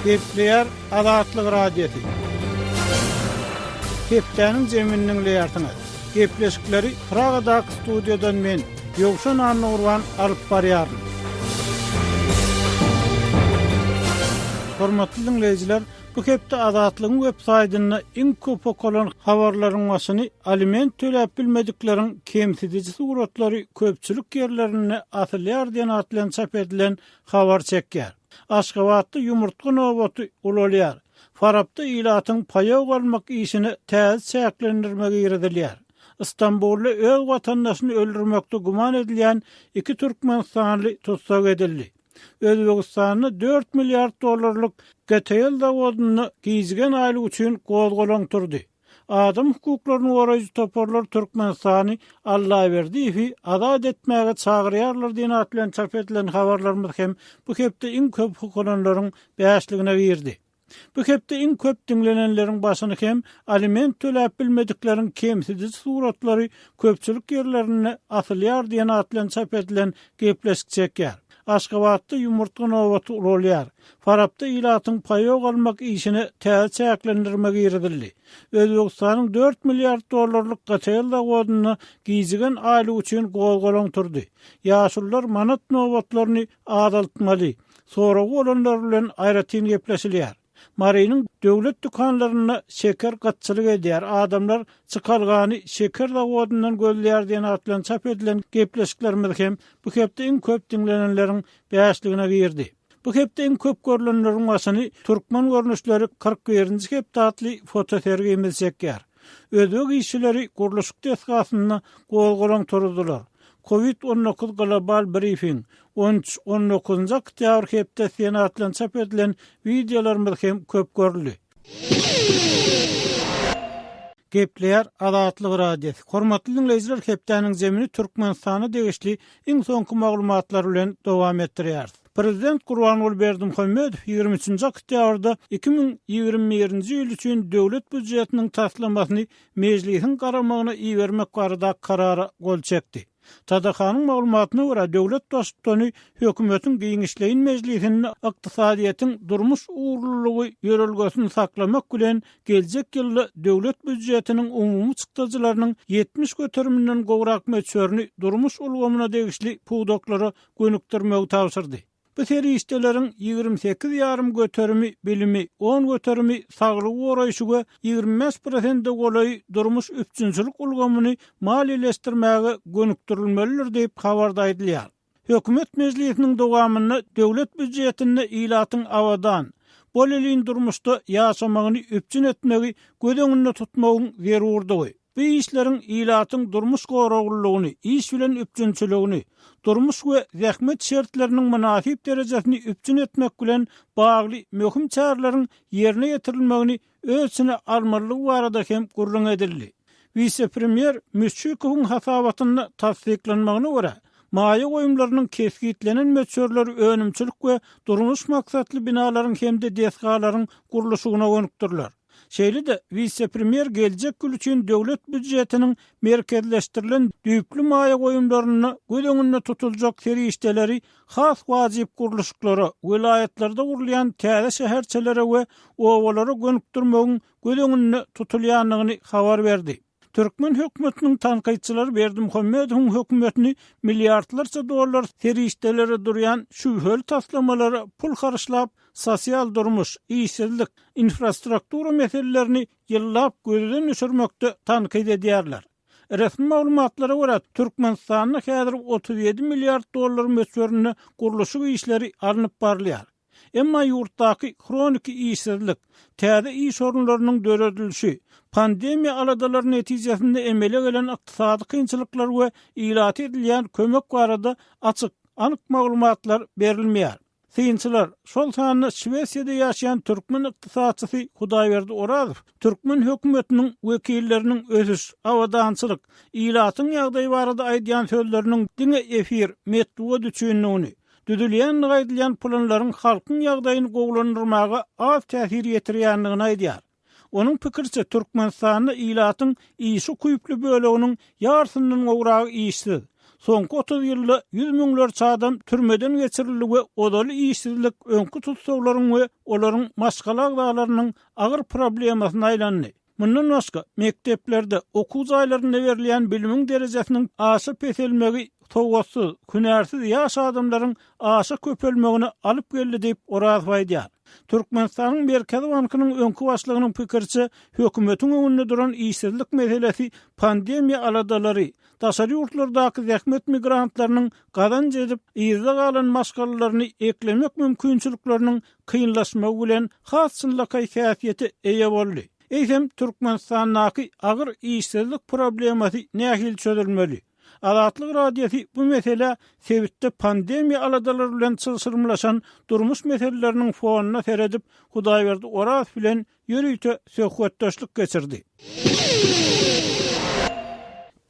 Gepleýär Azatlyk Radiosy. Hepdäniň jemini diňleýärsiňiz. Gepleşikleri Pragadaky studiýadan men, Ýowşan Annagurban alyp barýaryn. Hormatly diňleýjiler, bu hepde Azatlygyň web saýtynda iň köp okalan habarlaryň başyny aliment töläp bilmedikleriň kemsidiji suratlary köpçülik ýerlerinde asylýar diýen at bilen çap edilen habar çekýär. Aşgabatda ýumurtga nobaty ulalýar. Farapda ilatyň paýok almak işine täze çäklendirme girizilýär. Stambulda öz watandaşyny öldürmekde güman edilýän iki türkmenistanly tussag edildi. Özbegistanda dört milliard dollarlyk GTL zawodynda gijigen aýlyk üçin gozgalaň turdy. Adam hukuklaryny goraýjy toparlar Türkmenistany Allaberdiýewi azat etmäge çagyrýarlar diýen at bilen çap edilen habarlarymyz hem bu hepde iň köp okalanlaryň bäşligine girdi. Bu hepde iň köp diňlenenleriň başyny hem aliment töläp bilmedikleriň kemsidiji suratlary köpçülik ýerlerinde asylýar diýen at bilen çap edilen gepleşik çekýär. Aşgabatda ýumurtga nobaty ulalýar. Farapda ilatyň paýok almak işine täze çäklendirme girizildi. Özbegistanyň dört milliard dollarlyk GTL zawodynda gijigen aýlyk üçin gozgalaň turdy. Ýaşulular manat nobatlaryny azaltmaly. Soragy bolanlar bilen aýratyn gepleşilýär. Marynyň döwlet dükanlarynda şeker gytçylyk edýär, adamlar çykalgany şeker zawodyndan gözleýär diýen at bilen çap edilen gepleşiklerimiz hem bu hepde iň köp diňlenenleriň bäşligine girdi. Bu hepde iň köp görlenleriň başyny Türkmen görnüşleri 41-nji hepde atly fotosergimiz çekýär. Özbek işçileri gurluşyk desgasynda gozgalaň turuzdylar. Covid 19 global brifing, on üç, on dokuzynjy oktýabr hepde Senat bilen çap edilen wideolarymyz hem köp görüldi. Gepleýär Azatlyk Radiosy. Hormatly diňleýjiler hepdäniň zemini Türkmenistana degişli iň soňky maglumatlar bilen dowam etdirýäris. Prezident Gurbanguly Berdimuhamedow 23-nji oktýabrda 2021-nji ýyl üçin döwlet býujetiniň taslamasyny Mejlisiň garamagyna ibermek barada karara gol çekdi. TDH-nyň maglumatyna görä, döwlet Baştutany hökümetiň giňişleýin mejlisinde ykdysadyýetiň durmuş ugurlylygy ýörelgesini saklamak bilen, geljek ýylda döwlet býujetiniň umumy çykdajylarynyň 70 göteriminden gowrak möçberini durmuş ulgamyna degişli pudaklara gönükdirmegi tabşyrdy. Bu serişdeleriň 28 ýarym göterimi bilimi, on göterimi saglygy goraýşy we 25 prosente golaýy durmuş üpjünçilik ulgamyny maliýeleşdirmäge gönükdirilmelidir diýip, habarda aýdylýar. Hökümet mejlisiniň dowamynda döwlet býujetinde ilatyň abadan, bolelin durmuşda ýaşamagyny üpjün etmegi göz öňünde tutmagyň zerurdygy, Bu işleriň ilatyň durmuş goraglylygyny, iş bilen üpjünçiligini, durmuş we zähmet şertleriniň mynasyp derejesini üpjün etmek bilen bagly möhüm çäreleriň ýerine ýetirilmegini öz içine almalydygy barada hem gürrüň edildi. Wise-premýer Müçükowyň hasabatynda tassyklanmagyna görä, maýa goýumlarynyň kesgitlenen möçberleri önümçilik we durmuş maksatly binalaryň hem-de desgalaryň gurluşygyna gönükdiriler. Şeýle-de, wise-premýer geljek ýyl üçin döwlet býujetiniň merkezleşdirilen düýpli maýa goýumlarynda göz öňünde tutuljak serişdeleri has wajyp gurluşyklara, welaýatlarda gurulýan täze şäherçelere we obalara gönükdirmegiň göz öňünde tutulýandygyny habar berdi. Türkmen hökümetiniň tankytçylary Berdimuhamedowyň hökümetini milliardlarça dollar serişdelere durýan şübheli taslamalara pul harçlap, sosial-durmuş, işsizlik, infrastruktura meselelerini ýyllap gözden düşürmekde tankyt edýärler. Resmi maglumatlara görä, Türkmenistanda häzir 37 milliard dollar möçberinde gurluşyk işleri alnyp barylýar. Emma ýurtdaky hroniki işsizlik, täze iş orunlarynyň döredilişi, pandemiýa aladalary netijesinde emele gelen ykdysady kynçylyklar we ilata edilýän kömek barada açyk, anyk maglumatlar berilmeýär. Synçylar, şol sanda Şwesiýada ýaşaýan türkmen ykdysatçysy Hudaýberdi Orazow türkmen hökümetiniň wekilleriniň ösüş, abadançylyk, ilatyň ýagdaýy barada aýdýan sözleriniň diňe efir, metbugat üçindigini, düzülýändigi aýdylýan planlaryň halkyň ýagdaýyny gowulandyrmaga az täsir ýetirýändigini aýdýar. Onuň pikiriçe, Türkmenistanda ilatyň işe ukyply böleginiň ýarsyndan gowragy işsiz. Soňky 30 ýylda ýüz müňlerçe adam türmeden geçirildi we ozaly işsizlik öňki tussaglaryň we olaryň maşgala agzalarynyň agyr problemasyna aýlandy. Mundan başga, mekdeplerde, okuw jaýlarynda berilýän bilimiň derejesiniň aşa peselmegi sowatsyz, hünärsiz ýaş adamlaryň aşa köpelmegine alyp geldi diýip, Orazow aýdýar. Türkmenistanyň Merkezi bankynyň öňki başlygynyň pikiriçe, hökümetiň öňünde duran işsizlik meselesi pandemiýa aladalary, daşary ýurtlardaky zähmet migrantlarynyň gazanç edip, yzda galan maşgalalaryny eklemek mümkinçilikleriniň kynlaşmagy bilen has çynlakaý häsiýete eýe boldy. Eýsem, Türkmenistandaky agyr işsizlik problemasy nähili çözülmeli? Azatlyk Radiosy bu meselä sebitde pandemiýa aladalary bilen çylşyrymlaşan durmuş meseleleriniň fonunda seredip, Hudaýberdi Orazow bilen ýörite söhbetdeşlik geçirdi.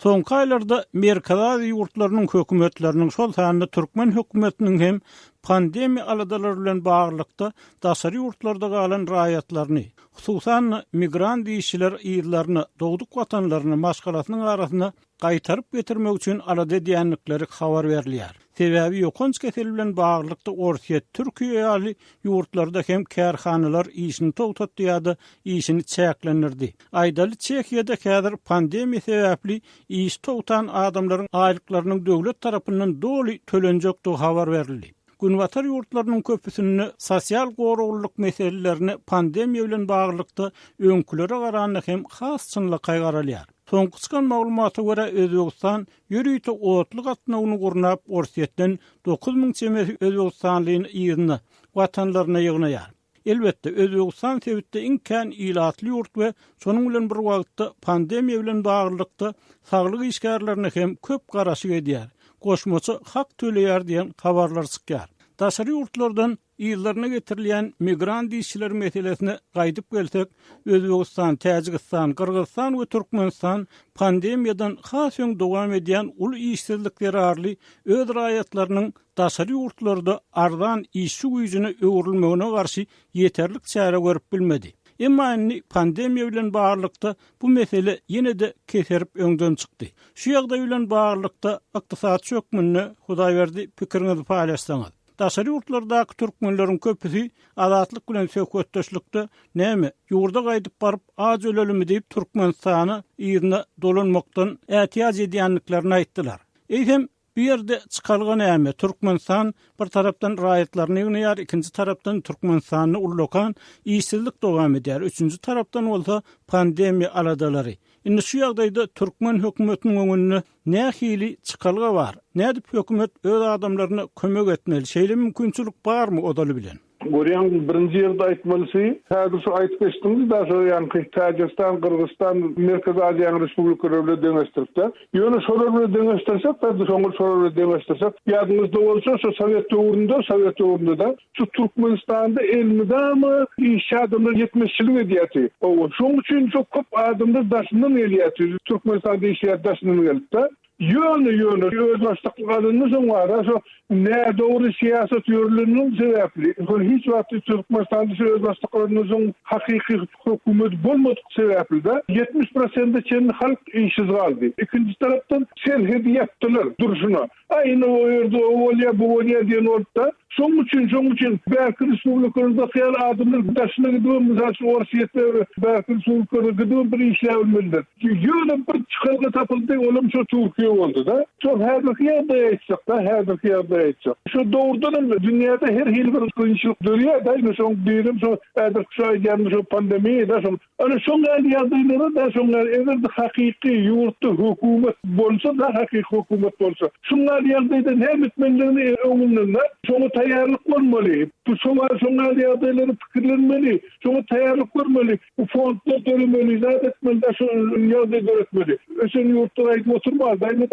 Soňky aýlarda Merkezi Aziýa ýurtlarynyň hökümetleriniň, şol sanda türkmen hökümetiniň hem pandemiýa aladalary bilen baglylykda daşary ýurtlarda galan raýatlaryny, hususan-da, migrant işçileri yzlaryna, dogduk watanlaryna, maşgalasynyň arasyna gaýtaryp getirmek üçin alada edýändikleri habar berilýär. Sebäbi ýokanç kesel bilen baglylykda Orsýet, Türkiýe ýaly ýurtlarda hem kärhanalar işini togtatdy ýa-da işini çäklendirdi. Aýdaly, Çehiýada häzir pandemiýa sebäpli işi togtan adamlaryň aýlyklarynyň döwlet tarapyndan doly tölenjekdigi habar berildi. Günbatar ýurtlarynyň köpüsinde sosial goraglylyk meselelerine pandemiýa bilen baglylykda öňkülere garanda hem has çynlakaý garalýar. Soňky çykan maglumata görä, Özbegistan ýörite otly gatnawyny gurnap, Orsýetden 9000 çemesi özbegistanlyny yzyna, watanlaryna ýygnaýar. Elbetde, Özbegistan sebitde iň kän ilatly ýurt we şonuň bilen bir wagtda pandemiýa bilen baglylykda saglyk işgärlerine hem köp garaşyk edýär, goşmaça hak töleýär diýen habarlar çykýar. Daşary ýurtlardan yzlaryna getirilýän migrant işçiler meselesine gaýdyp gelsek, Özbegistan, Täjigistan, Gyrgyzystan we Türkmenistan pandemiýadan has öň dowam edýän uly işsizlik zerarly öz raýatlarynyň daşary ýurtlarda arzan işçi güýjüne öwrülmegine garşy ýeterlik çäre görüp bilmedi. Emma indi pandemiýa bilen baglylykda bu mesele ýene-de keserip öňden çykdy. Şu ýagdaý bilen baglylykda ykdysatçy hökmünde Hudaýberdi pikiriňizi paýlaşsaňyz. Daşary ýurtlardaky türkmenleriň köpüsi Azatlyk bilen söhbetdeşlikde näme, ýurda gaýdyp baryp aç ölelimi diýip Türkmenistana yzyna dolanmakdan ätiýaç edýändiklerini aýtdylar. Eýsem, Bu ýerde çykalga näme? Türkmenistan bir tarapdan raýatlaryny ýygnaýar, ikinji tarapdan Türkmenistanda ullakan işsizlik dowam edýär, üçünji tarapdan bolsa pandemiýa aladalary. Indi şu ýagdaýda türkmen hökümetiniň öňünde nähili çykalga bar? Nädip hökümet öz adamlaryna kömek etmeli? Şeýle mümkinçilik barmy ozaly bilen? Görýäň, birinji ýerde aýtmalysy, häzir şu aýtyp geçdiňiz-dä, şo ýaňky Täjigistan, Gyrgyzystan, Merkezi Aziýanyň respublikalary bilen deňeşdirip-de. Ýöne şolar bilen deňeşdirsek, hadi şoňa şolar bilen deňeşdirsek, ýadyňyzda bolsa, şo sowet döwründe, sowet döwründe-de, şu Türkmenistanda elmydama işçi adamlar ýetmezçilik edýärdi. Hawa, şoň üçin şo köp adamlar daşyndan gelýärdi, Türkmenistanda işleýärdi daşyndan gelip-de. Ýöne, ýöne özbaşdaklyk alyndy soň wara şo nädogry syýasat ýörilenligi sebäpli, şol hiç wagt Türkmenistanda şu özbaşdaklyk alyndan soň hakyky hökümet bolmadyk sebäpli-de 70 prosente çenli halk işsiz galdy. Ikinji tarapdan serhedi ýapdylar durşuna. A indi o ýerde o bolýar, bu bolýar diýen bolupda. Şoň üçin, şoň üçin bärki respublikalardaky ýaly adamlar daşyna gidibem, mysal üçin, Orsýetde bärki respublikalara gidibem bir işläbilmelidir. Ýöne bir çykalga tapyldy, olam şo Türkiýe boldy-da. Şo häzirki ýagdaýy aýtsak-da, häzirki ýagdaýy aýtsak. Şo dogrudanam dünýäde her hili bir kynçylyk dörýär-de, ine şoň birem şo häzirki şo aýdýanym şo pandemiýa-da şoň Ana şoň ýaly ýagdaýlara-da şoň ýaly eger-de hakyky ýurtda hökümet bolsa-da, hakyky hökümet bolsa, şuň ýaly ýagdaýda näme etmelidigini öňünden-de şoňa taýýarlyk bolmaly. Bu şoň ýaly şoň ýaly ýagdaýlary pikirlenmeli, şoňa taýýarlyk görmeli, bu fondlar döremeli, zat etmeli-de şu ýagdaý döretmeli. Ösen ýurtlar aýdyp oturmaz-da, indi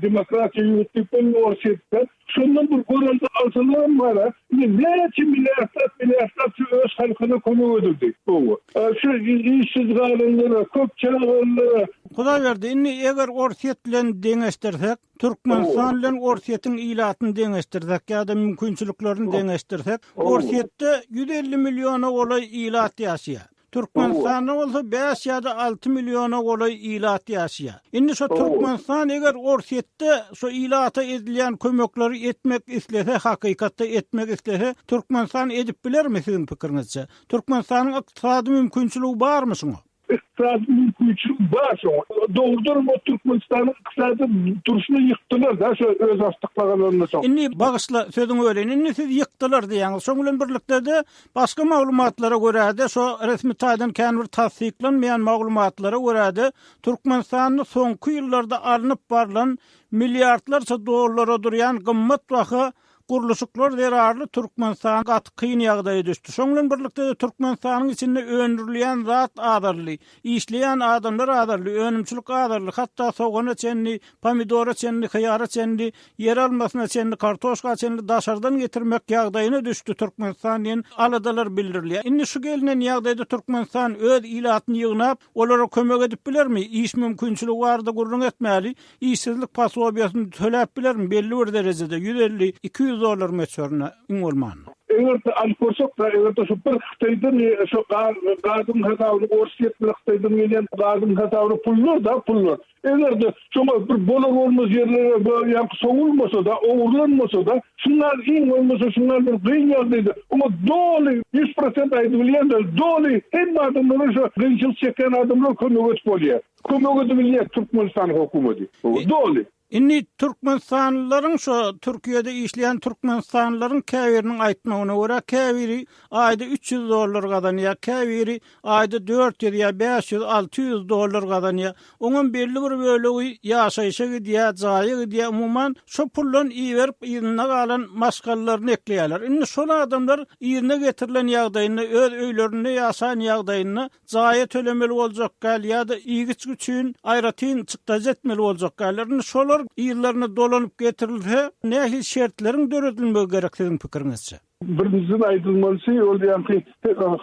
demokratiýa ýurt diýip bolmaý Orsýetde. Şondan bir görelde alsalaram bar-a, indi näçe milliardlap, milliardlap şu öz halkyna kömek edildi. Hawa. Şu işsiz galanlara, köp çagalylara. Hudaýberdi, indi eger Orsýet bilen deňeşdirsek, Türkmenistan bilen Orsýetiň ilatyny deňeşdirsek ýa-da mümkinçiliklerini deňeşdirsek, Orsýetde 150 milliona golaý ilat ýaşaýar. Türkmenistanda bolsa 5 ýa-da 6 milliona golaý ilat ýaşaýar. Indi şo Türkmenistan eger Orsýetde şo ilata edilýän kömekleri etmek islese, hakykatda etmek islese, Türkmenistan edip bilermi siziň pikiriňizçe? Türkmenistanyň ykdysady mümkinçiligi barmy şuňa? Ykdysady mümkinçiligi bar şoňa. Dogrudanam o Türkmenistanyň ykdysady durşuny ýykdylar-da şo özbaşdaklyk soň. Indi bagyşla sözüňi böleýin. Indi siz ýykdylar diýýäňiz. Şoň bilen birlikde-de başga maglumatlara görä-de, şo resmi taýdan kän bir tassyklanmaýan maglumatlara görä-de, Türkmenistanda soňky ýyllarda alnyp barlan milliardlarça dollara durýan gymmat baha Gurluşyklar zerarly Türkmenistan gaty kyn ýagdaýa düşdi. Şoň bilen birlikde-de Türkmenistanyň içinde öndürilýän zat azaldy. Işleýän adamlar azaldy, önümçilik azaldy, hatda sogana çenli, pomidora çenli, hyýara çenli, ýeralmasyna çenli, kartoşka çenli daşardan getirmek ýagdaýyna düşdi Türkmenistan diýen aladalar bildirilýär. Indi şu gelnen ýagdaýda Türkmenistan öz ilatyny ýygnap, olara kömek edip bilermi? Iş mümkinçiligi barada gürrüň etmäli. Işsizlik posobiýasyny töläp bilermi belli bir derejede, 150, 200 dollar möçberinde iň bolmanda? Eger-de alyp görsek-de, eger-de şu bir Hytaýdan şu gaz, gazyň hasabyny Orsýet bilen Hytaýdan gelýän gazyň hasabyna pullar-da, pullar. Eger-de şoňa bir bolar-bolmaz ýerlere bu ýaňky sowulmasa-da, ogurlanmasa-da, şundan iň bolmasa şundan bir gyn ýagdaýda oňa doly 100% aýdyp bilýän-de, doly hemme adamlara şu kynçylyk çekýän adamlara kömek edip bolýar. Kömek edibilýär Türkmenistan hökümeti. Doly. Indi türkmenistanlylaryň şo Türkiýede işleýän türkmenistanlylaryň käbiriniň aýtmagyna görä käbiri aýda 300 dollar gazanýar, käbiri aýda 400 ýa 500, 600 dollar gazanýar. Oňam belli bir bölegi ýaşaýşa gidýär, jaýa gidýär, umuman şo puldan iberip yzynda galan maşgalalaryny ekleýärler. Indi şol adamlar yzyna getirilen ýagdaýynda öz öýlerinde ýaşan ýagdaýynda jaýa tölemeli boljak däl ýa-da iýgiçgi üçin aýratyn çykdajy etmeli boljak däller. Indi şolar yzlaryna dolanyp getirilse, nähili şertleriň döredilmegi gerek siziň pikiriňizçe? Birinjiden aýdylmalysy, ol ýaňky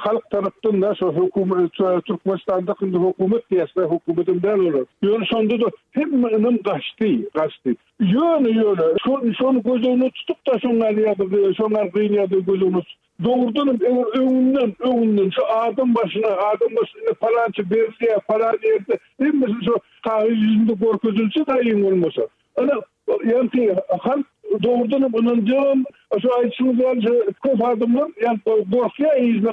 halk tarapdan-da şo hökümet, Türkmenistanda indi hökümet diýýäs-dä, hökümetem däl olar. Ýöne şonda-da hemme ynam gaçdy, gaçdy. Ýöne, ýöne, şony göz öňünde tutup-da şoňa ýa-da şoňa gyn ýa-da göz öňünde tutup, Dogrudanam, eger öňünden, öňünden şu adam başyna, adam başyna indi palança berilýär, palan ýerde, hemmesi şu kagyz ýüzünde görkezilse daýyň bolmasa. Ine, ýaňky halk dogrudanam ynanjagam, şu aýdyşyňyz ýaly şu köp adamlar ýaňky gorkýar yzyna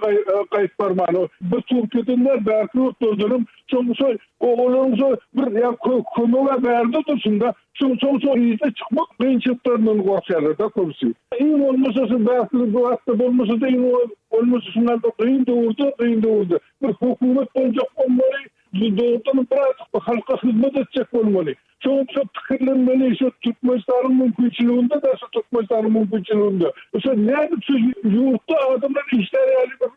gaýyp barmana. Bir Türkiýeden däl, bärki ýurtlardanam şoň şo olaryň şo bir ýa kömeg-ä bärde dursun-da, Şoň soň şo yza çykmak kynçylyklaryndan gorkýarlar-da köpüsi. Iň bolmasa şu bäsleşik bu hakda bolmasa-da iň bolmasa şundan bir kyn döwürde, kyn döwürde bir hökümet boljak bolmaly, dogrudanam biraz halka hyzmat etjek bolmaly. Şoň şo pikirlenmeli, şo Türkmenistanyň mümkinçiliginde-de şo Türkmenistanyň mümkinçiliginde. Şo nädip şu ýurtda adamlar işlär ýaly bir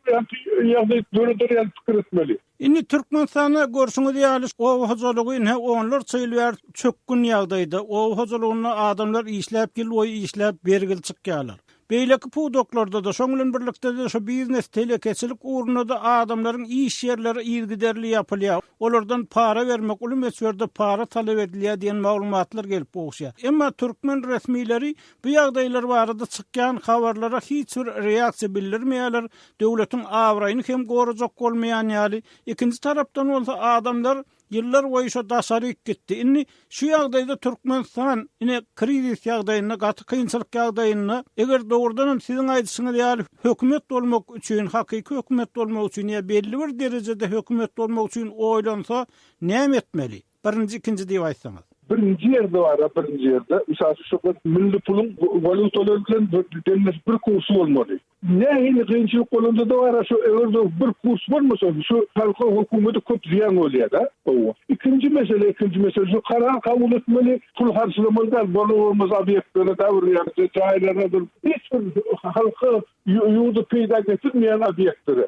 ýagdaý döreder ýaly pikir etmeli. Indi Türkmenistanda görşüňiz ýaly oba hojalygy ine onlarça ýyl bäri çökgün ýagdaýda. Oba hojalygynda adamlar işläp ýyl boýy işläp bergili çykýarlar. Beýleki pudaklarda-da, şoň bilen birlikde-de şu biznes, telekeçilik ugrunda-da adamlaryň iş ýerleri yzygiderli ýapylýar. Olardan para bermek, uly möçberde para talap edilýär diýen maglumatlar gelip gowuşýar. Emma türkmen resmileri bu ýagdaýlar barada çykýan habarlara hiç bir reaksiýa bildirmeýärler, döwletiň abraýyny hem gorajak bolmaýan ýaly, ikinji tarapdan bolsa adamlar ýyllar boýy şo daşaryk gitdi. Indi şu ýagdaýda Türkmenistan ine krizis ýagdaýynda, gaty kynçylyk ýagdaýynda, eger dogrudan hem siziň aýdyşyňyz ýaly hökümet bolmak üçin, hakyky hökümet bolmak üçin ýa belli bir derejede hökümet bolmak üçin oýlansa näme etmeli? Birinji, ikinji diýip aýtsaňyz. Birinji ýerde bar-a, birinji ýerde. Mysal üçin, şu bir milli puluň walýutalar bilen deňleşip bir kursy bolmaly. Nähili kynçylyk bolanda-da bar-a, şu eger-de bir kurs bolmasa, şu halka, hökümete köp zyýan bolýar-da. Hawa. Ikinji mesele, ikinji mesele, şu karar kabul etmeli, pul harçlamaly däl, bolar-bolmaz obýektlere da bir ýa-da jaýlara hiç bir halka Ýurda peýda getirmeýän obýektlere.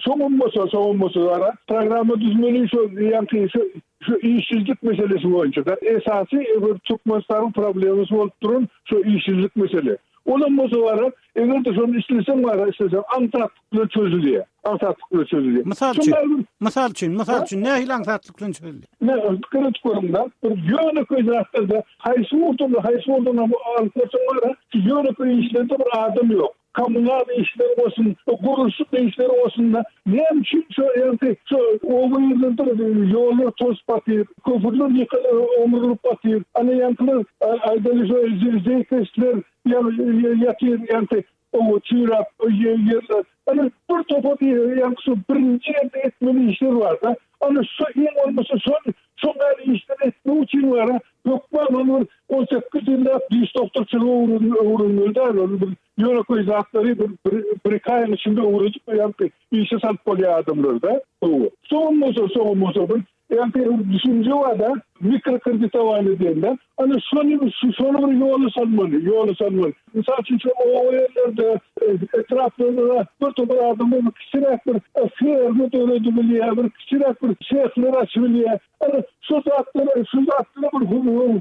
Soňam bolsa, soňam bolsa gara programma düzmeli şo ýaňky şo şu işsizlik meselesi boýunça da esasy bir Türkmenistanyň problemasy bolup duran şo işsizlik mesele. Olam bolsa gara eger-de şony isleseň gara isleseň aňsatlyk bilen çözülýär. Aňsatlyk bilen çözülýär. Mysal üçin, mysal üçin, mysal üçin nähili aňsatlyk bilen çözülýär? Ne pikir edip görüň-de, bir ýönekeý zatlarda haýsy ugurdan, haýsy ugurdan alyp görseň gara, ýönekeý işlerde bir adam ýok. Kommunal işleri bolsun, gurluşyk işleri bolsun-da, näme üçin şo ýaňky şo oba ýerlerde ýollar tozup batyr, köprüler ýykylyp batyr, ana ýaňkylar aýdaly şo zeýkeşler ýatyr ýaňky oba çüýräp ýerler. Ana bir topar ýaňky şo birinji ýerde etmeli işler bar-da. Ana şo iň bolmasa şol şol ýaly işleri etmek üçin bar-a hökman ol bir 18 ýyllap diş doktorçylygy öwrenmeli däl, ol bir ýönekeý zatlary bir bir-iki aýyň içinde öwredip ýaňky işe salyp bolýar adamlary-da. Hawa. Soňam bolsa, soňam bolsa bir ýaňky bir düşünje bar-da, mikrokreditowaniýe diýende, ana şony şony bir ýola salmaly, ýola salmaly. Mysal üçin, şu oba ýerlerde, etraplarda bir topar adamlar bir kiçiräk bir ferma döredibilýär, bir kiçiräk bir sehler açybilýär. Ana şu zatlara, şu zatlara bir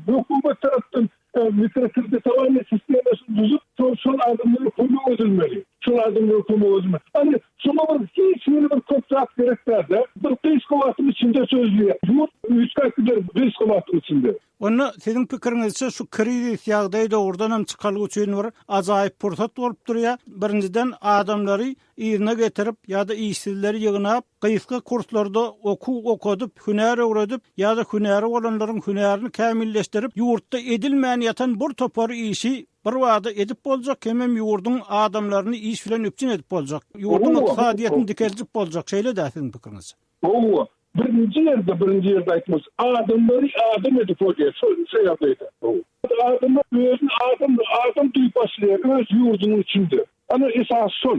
hökümet tarapdan Mikrokreditowaniýe sistemasyny düzüp, şol şol adamlara kömek edilmeli. Şol adamlara kömek edilmeli. Hany, şoňa bir hiç hili bir köp zat gerek däl-de. Bir gysga wagtyň içinde çözülýär. Ýurt üýtgäp gider gysga wagtyň içinde. Onda siziň pikiriňizçe şu krizis ýagdaý dogrudanam çykalga üçin bir ajaýyp pursat bolup durýar. Birinjiden adamlary yzyna getirip ýa-da işsizleri ýygnap, gysga kurslarda okuw okadyp, hünär öwredip ýa-da hünäri bolanlaryň hünärini kämilleşdirip, ýurtda edilmän ýatan bir topar işi birbada edip boljak hemem ýurduň adamlaryny iş bilen üpjün edip boljak, ýurduň ykdysadyýetini dikeldip boljak, şeýle-dä siziň pikiriňizçe? Hawa, birinji ýerde, birinji ýerde aýtmaly, adamlary adam edip bolýar şo şo ýagdaýda. Hawa. Adamlar özüni adam, adam duýup başlaýar öz ýurdunyň içinde. Ana esasy şol.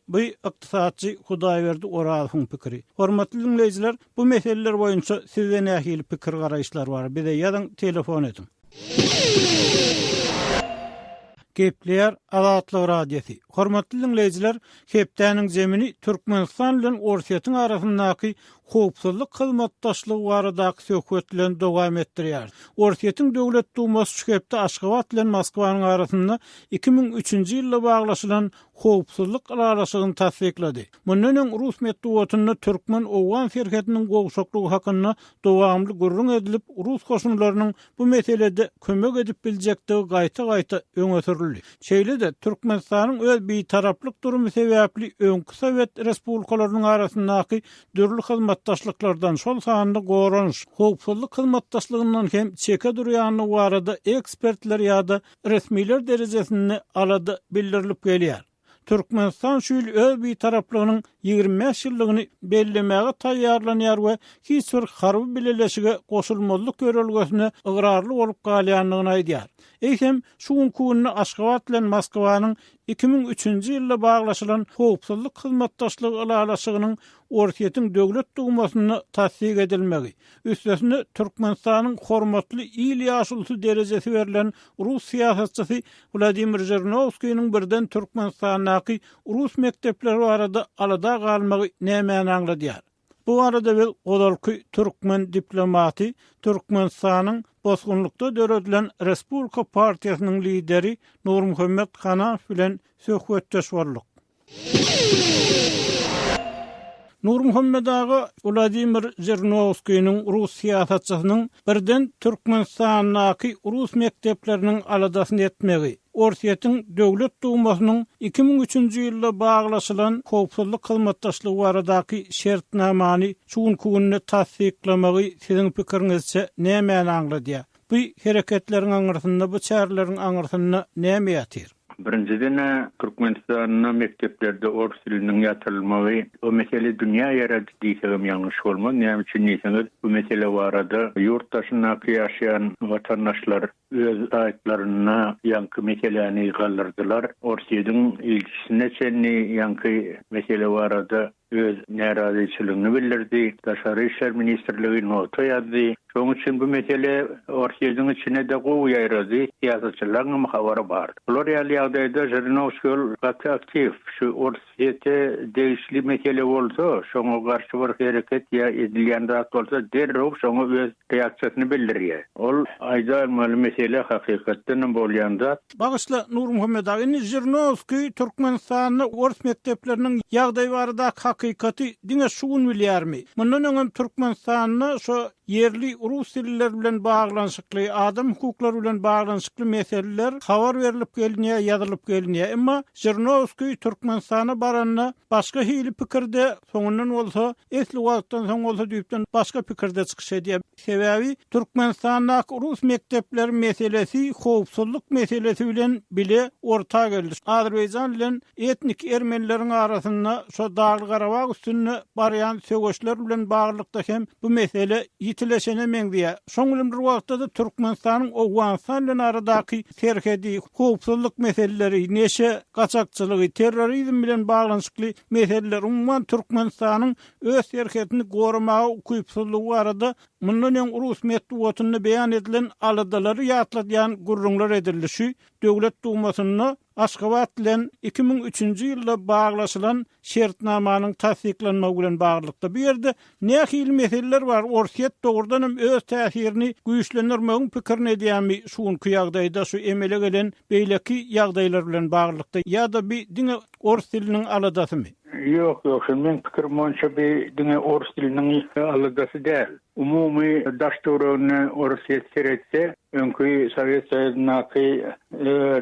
Bu ykdysatçy Hudaýberdi Orazowyň pikiri. Hormatly diňleýjiler, bu meseleler boýunça sizde nähili pikir-garaýyşlar bar? Bize ýazyň, telefon ediň. Gepleýär Azatlyk Radiosy. Hormatly diňleýjiler, hepdäniň zemini Türkmenistan bilen Orsýetiň arasyndaky howpsuzlyk hyzmatdaşlygy baradaky söhbet bilen dowam etdirýäris. Orsýetiň Döwlet Dumasy şu hepde Aşgabat bilen Moskwanyň arasynda 2003-nji ýylda baglaşylan howpsuzlyk ylalaşygyny tassyklady. Mundan öň rus metbugatynda türkmen-owgan serhediniň gowşaklygy hakynda dowamly gürrüň edilip, rus goşunlarynyň bu meselede kömek edip biljekdigi gaýta-gaýta öňe sürüldi. Şeýle-de, Türkmenistanyň öz bitaraplyk durumy sebäpli öňki sowet respublikalarynyň arasyndaky dürli hyzmatdaşlyklardan, şol sanda goranyş, howpsuzlyk hyzmatdaşlygyndan hem çeke durýandygy barada ekspertler ýa-da resmiler derejesinde alada bildirilip gelýär. Türkmenistan şu ýyl öz Bitaraplygynyň 25 ýyllygyny bellemäge taýýarlanýar we hiç bir harby bileleşige goşulmazlyk ýörelgesine ygrarly bolup galýandygyny aýdýar. Eýsem, şu günki günde Aşgabat bilen Moskwanyň 2003-nji ýylda baglaşylan Howpsuzlyk hyzmatdaşlygy ylalaşygynyň Orsýetiň Döwlet Dumasynda tassyk edilmegi, Üstesine, Türkmenistanyň hormatly il ýaşulusy derejesi berlen rus syýasatçysy Wladimir Žirinowskiniň birden Türkmenistandaky rus mekdepleri barada alada galmagy nämäni aňladýar? Bu barada biz ozalky türkmen diplomaty, Türkmenistanyň bosgunlykda döredilen Respublika partiýasynyň lideri Nurmuhammet Hanamow bilen söhbetdeş bolduk. Nurmuhammet aga Wladimir Žirinowskiniň rus syýasatçysynyň birden Türkmenistandaky rus mekdepleriniň aladasyny etmegi, Orsýetiň Döwlet Dumasynyň 2003-nji ýylda baglaşylan howpsuzlyk hyzmatdaşlygy baradaky şertnamany şu günki günde tassyklamagy siziň pikiriňizçe nämäni aňladýar? Bu hereketleriň aňyrsynda, bu çäreleriň aňyrsynda näme ýatyr? Birinjiden-ä, Türkmenistanda mekdeplerde ors diliniň ýatyrylmagy, o mesele dünýä ýarady diýsegem ýalňyş bolmaz. Näme üçin diýseňiz, bu mesele barada ýurt daşyndaky ýaşaýan watandaşlar öz saýtlarynda ýaňky meseläni galdyrdylar. Orsýetiň ilçisine çenli ýaňky mesele barada öz närazyçylygyny bildirdi. Daşary işler ministrligi nota ýazdy. Şonuň üçin bu mesele Orsýetiň içine-de gowy ýaýrady, syýasatçylaryň hem habary bar. Bular ýaly ýagdaýda Žirinowskiý ol gaty aktiw. Şu Orsýete degişli mesele bolsa, şoňa garşy bir hereket ýa edilýän zat bolsa derrew şoňa öz reaksiýasyny bildirýär. Ol aýdalmaly mesele hakykatdan hem bolýan zat. Bagyşla, Nurmuhammet aga, indi Žirinowskiý Türkmenistanda ors mekdepleriniň ýagdaýy baradaky. hakykaty diňe şu gün bilýärmi? Mundan öňem Türkmenistanda şo ýerli rus dilliler bilen baglanyşykly, adam hukuklary bilen baglanyşykly meseleler habar berlip gelinýär, ýazylyp gelinýär. Emma Žirinowskiý Türkmenistana baranda başga hili pikirde, soňundan bolsa, esli wagtdan soň bolsa düýpden başga pikirde çykyş edýär. Sebäbi Türkmenistandaky rus mekdepleri meselesi howpsuzlyk meselesi bilen bile orta geldi. Azerbaýjan bilen etnik ermenileriň arasynda şo Dagly-Garabag üstünde barýan söweşler bilen baglylykda hem bu mesele ýitileşene meňzeýär. Şoň bilen bir wagtda-da Türkmenistanyň Owganystan bilen aradaky serhedi, howpsuzlyk meseleleri, neşe gaçakçylygy, terrorizm bilen baglanyşykly meseleler, umuman Türkmenistanyň öz serhedini goramaga ukypsyzlygy barada mundan öň rus metbugatynda beýan edilen aladalary ýatladýan gürrüňler edildi. Şu Döwlet Dumasynda Aşgabat bilen 2003-nji ýylda baglaşylan şertnamanyň tassyklanmagy bilen baglylykda, bu ýerde nähili meseleler bar, Orsýet dogrudan hem öz täsirini güýçlendirmegiň pikirini edýärmi şu günki ýagdaýda şu emele gelen beýleki ýagdaýlar bilen baglylykda ýa-da bi diňe ors diliniň aladasymy? Ýok, ýok, şol meň pikirim boýunça bi diňe ors diliniň aladasy däl. Umumy daş-töweregine Orsýet seretse, öňki Sowet Soýuzyndaky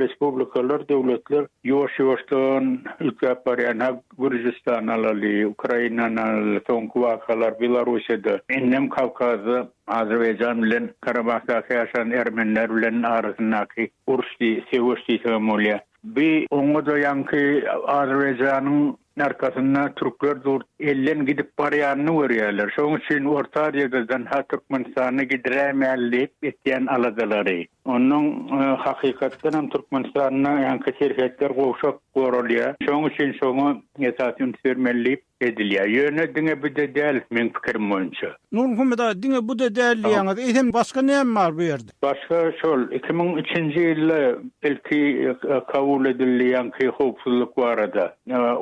respublikalar, döwletler ýuwaş-ýuwaşdan üýtgäp barýan. Ha Gürjüstany alaly, Ukrainany alaly, soňky wakalar Belarussiýada, indem Kawkazda Azerbaýjan bilen Karabahdaky ýaşan ermeniler bilen arasyndaky uruş diý, söweş diýsegem bolýar. Bi oňa-da ýaňky Azerbaýjanyň arkasynda türkler dur, elden gidip barýanyny görýärler. Şoň üçin Orta Aziýadadan ha Türkmenistany gidiräýmäli diýip etýän aladalary. Onnoň hakykatdanam Türkmenistanda ýaňky serhetler gowşak goralýar. Şoň üçin şoňa esasy üns bermeli diýip edilýär. Ýöne diňe bu-da däl meň pikirim boýunça. Nurmuhammet aga, diňe bu-da däl diýýäňiz. Eýsem başga näme bar bu ýerde? Başga şol, 2003-nji ýylda ilki kabul edildi ýaňky howpsuzlyk barada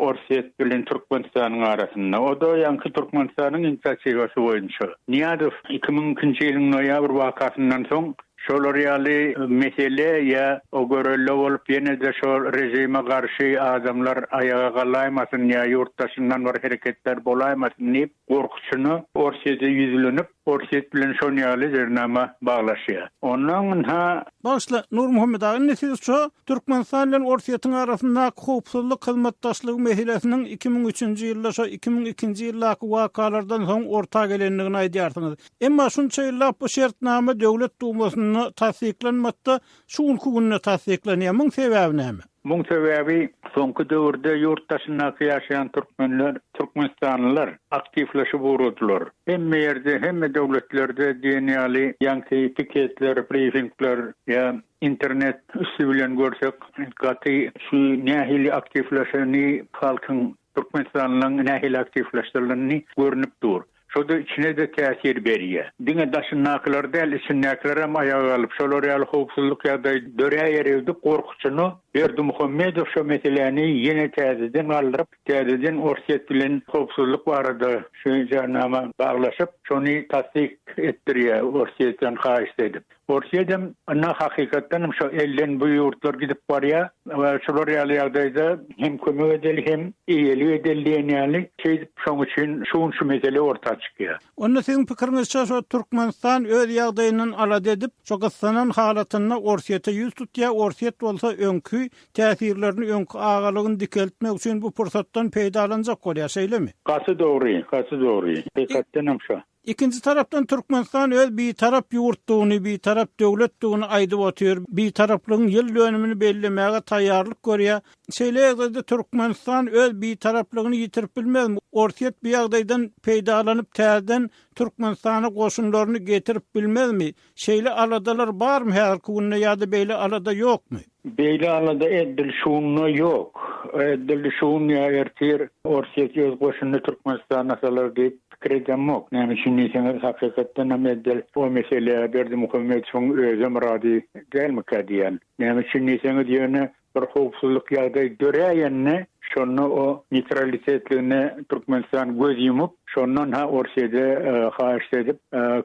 Orsýet bilen Türkmenistanyň arasynda. O-da ýaňky Türkmenistanyň inisiatiwasy boýunça. Nyýazow 2002-nji ýylyň noýabr wakasyndan soň Şolar ýaly mesele ýa o görelde bolup ýene-de şo režime garşy adamlar aýaga galaýmasyn ýa ýurt daşyndan bir hereketler bolaýmasyn diýip gorkusyna Orsýete ýüzlenip Orsýet bilen şon ýaly jernama baglaşýar. Ondan ynha. Bagyşla, Nurmuhammet aga, indi siz şo Türkmenistan bilen Orsýetiň arasyndaky howpsuzlyk hyzmatdaşlygy meselesiniň 2003-nji ýylda şo 2002-nji ýyldaky wakalardan soň orta gelendigini aýdýarsyňyz. Emma şunça ýyllap bu şertnama Döwlet Dumasynda tassyklanmady-da, şu günki günde tassyklanýar. Muň sebäbi näme? Muň sebäbi soňky döwürde ýurt daşyndaky ýaşaýan türkmenler, türkmenistanlylar aktiwleşip ugradylar. Hemme ýerde, hemme döwletlerde diýen ýaly ýaňky piketler, brifingler ýa internet üsti bilen görsek gaty şu nähili aktiwleşeni halkyň türkmenistanlylaryň nähili aktiwleşdirileni görnüp dur. Şo-da içine-de täsir berýär. Diňe daşyndakylar däl, içindäkilerem aýaga galyp, şolar ýaly howpsuzlyk ýagdaýy döräýer öýdüp gorkusyna Berdimuhamedow şo meseläni ýene täzeden galdyryp, täzeden Orsýet bilen howpsuzlyk barada şu jarnama baglaşyp, şony tassyk etdirýär Orsýetden haýyşt edip. Orsýedem ynha hakykatdanam şo elden bu ýurtlar gidip barýar we şular ýaly ýagdaýda hem kömek edeli hem eýelik edeli diýen ýaly şeýdip şoň üçin şu gün şu mesele orta çykýar. Onda siziň pikiriňizçe şo Türkmenistan öz ýagdaýyndan alada edip şo gyssanan halatynda Orsýete ýüz tutýar Orsýet bolsa öňki täsirlerini öňki agalygyny dikeltmek üçin bu pursatdan peýdalanjak bolýar şeýlemi? Gaty dogry gaty dogry hakykatdanam şo. Ikinji tarapdan Türkmenistan öz bitarap ýurtdugyny, bitarap döwletdigini aýdyp otyr, bitaraplygyň ýyl dönümini bellemäge taýýarlyk görýär. Şeýle ýagdaýda Türkmenistan öz bitaraplygyny ýitirip bilmezmi? Orsýet bu ýagdaýdan peýdalanyp täzeden Türkmenistana goşunlaryny getirip bilmezmi? Şeýle aladalar barmy häzirki günde ýa-da beýle alada ýokmy? Beýle alada edil şu günde ýok. Edil şu gün ýa ertir Orsýet öz goşunyny Türkmenistana salar diýip pikir edemok. Näme üçin diýseňiz, hakykatdan hem edil o meselä Berdimuhamedowyň özem razy dälmikä diýýän. Näme üçin diýseňiz, ýöne bir howpsuzlyk ýagdaý döräýende. Şonda o neýtralitetligine Türkmenistan göz ýumup, şondan ha Orsýede haýyşt edip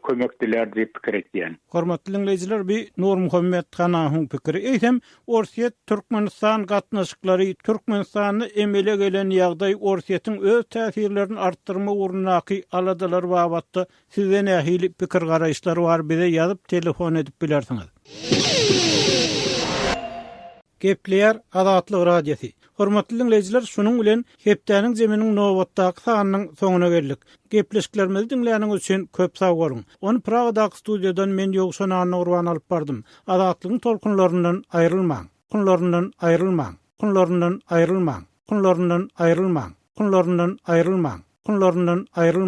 kömek dilär diýip pikir etýän. Hormatly diňleýjiler bi Nurmuhammet Hanahyň pikiri. Eýsem Orsýet Türkmenistan gatnaşyklary, Türkmenistanda emele gelen ýagdaý Orsýetiň öz täsirlerini artdyrmak ugrundaky aladalary babatda Sizde nähili pikir garaýyşlar bar bize ýazyp telefon edip bilersiňiz. Gepleýär Azatlyk Radiosy. Hormatly diňleýjiler şunuň bilen hepdäniň zeminiň nobatdaky sanynyň soňuna geldik. Gepleşiklerimizi diňläniňiz üçin köp sag boluň. Ony Pragadaky studiýadan men Ýowşan Annagurban alyp bardym. Azatlygyň tolkunlaryndan aýrylmaň. Kunlaryndan aýrylmaň. Kunlaryndan aýrylmaň. Kunlaryndan aýrylmaň. Kunlaryndan aýrylmaň. Kunlaryndan aýrylmaň.